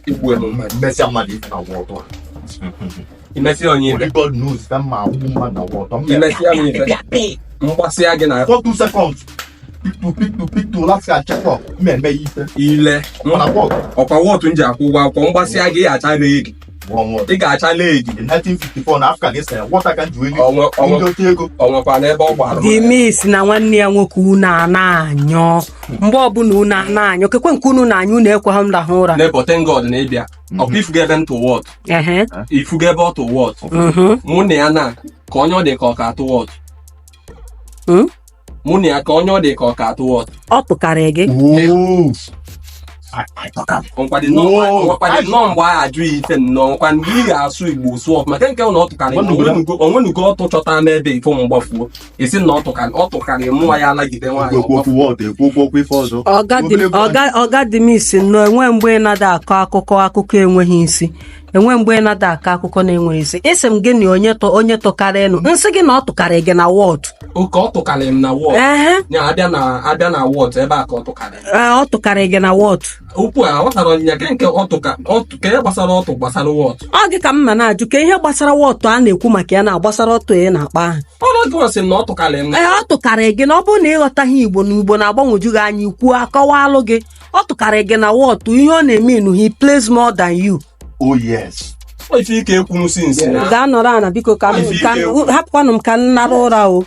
Igbu emu mmadụ. Mmesịa mmadụ ife na wọtụ a. Imesịa onye ife. Only God knows ka mma agbụ mmadụ na wọtụ. Imesịa m ife. Mgbasịa gị na For 2 seconds. Pick two, pick two, pick two, last ka check up. Mmemme ya ife. Ile. Mana wọtụ. Ọkwa wọtụ m ji akwụ ụgwọ akwụkwọ, mgbasịa gị, ị ga-acha leg. One word. Ị ga-acha leg. In 1954 na Africa ga-ese wọta ka nji wee Onwe ndị otu ego. Onwekwa n'ebe ọ gbara. The miss na nwanne ya nwoke, unu a na-anyọ mgbe ọbụla, unu a na-anyọ kekwe nke unu na-anyọ, unu ekwe ha m rahụ ụra. Nebo, thank God na ịbịa. Ọkwa ifugo ebe m tụ wọt? Ehe. Ifugo ebe ọ tụ wọt? Mụ na ya na ka onye ọ dị ka ọ ka atụ wọt. Mụ na ya, ka onye ọ dị ka ọ ka atụ wọt? Ọ tụkarị gị. Oh. I talk am. Nkwado nnọọ mgbe a ajụ ya ife nnọọ nkwa mgbe ị ga-asụ Igbo sụọ ọfụma nke na ọ tụkarị. Onwenugo ọ tụchọta n'ebe ifo m gbafuo esi na ọ tụkarị mụnwa ya alagide nwaanyị. Ekwu okwu wọtụ, ekwu okwu okwu ife ọzọ. Ọga dị miss nnọọ, enwe mgbe ị nada akọ akụkọ enweghị isi, enwe mgbe ị nada akọ akụkọ na-enweghị isi. Isi m gị na onye tụ onye tụkarị nụ, nsị gị na ọ tụkarị gị na wọt. Oke, ọ tụkarị m na wọt. Ehe. Ya abịa na wọt ebe a ka ọ tụkarị m. Ee, ọ tụkarị gị na wọt. Okwu a aghọtara ọnyịnya ke nke ọtụ ka ọtụ ka ihe gbasara ọtụ gbasara wọt. Ọ gị ka m ma na-ajụ ka ihe gbasara wọtụ a na-ekwu maka ya na gbasara ọtụ ị na-akpa ahụ. Ọrụ gị sị na ọ tụkarị m. Ee, ọ tụkarị gị na ọ bụrụ na ịghọtaghị Igbo na Igbo na-agbanwoju gị anya, ikwu akọwalụ gị. Ọ tụkarị gị na wọtụ, ihe ọ na-eme inu, he plays more than you. Oh yes. Ife ike ekwunu sinsi na Gaa nọrọ ana, biko, ka m Ife ka ike. hapụkwanụ m ka m nara ụra o.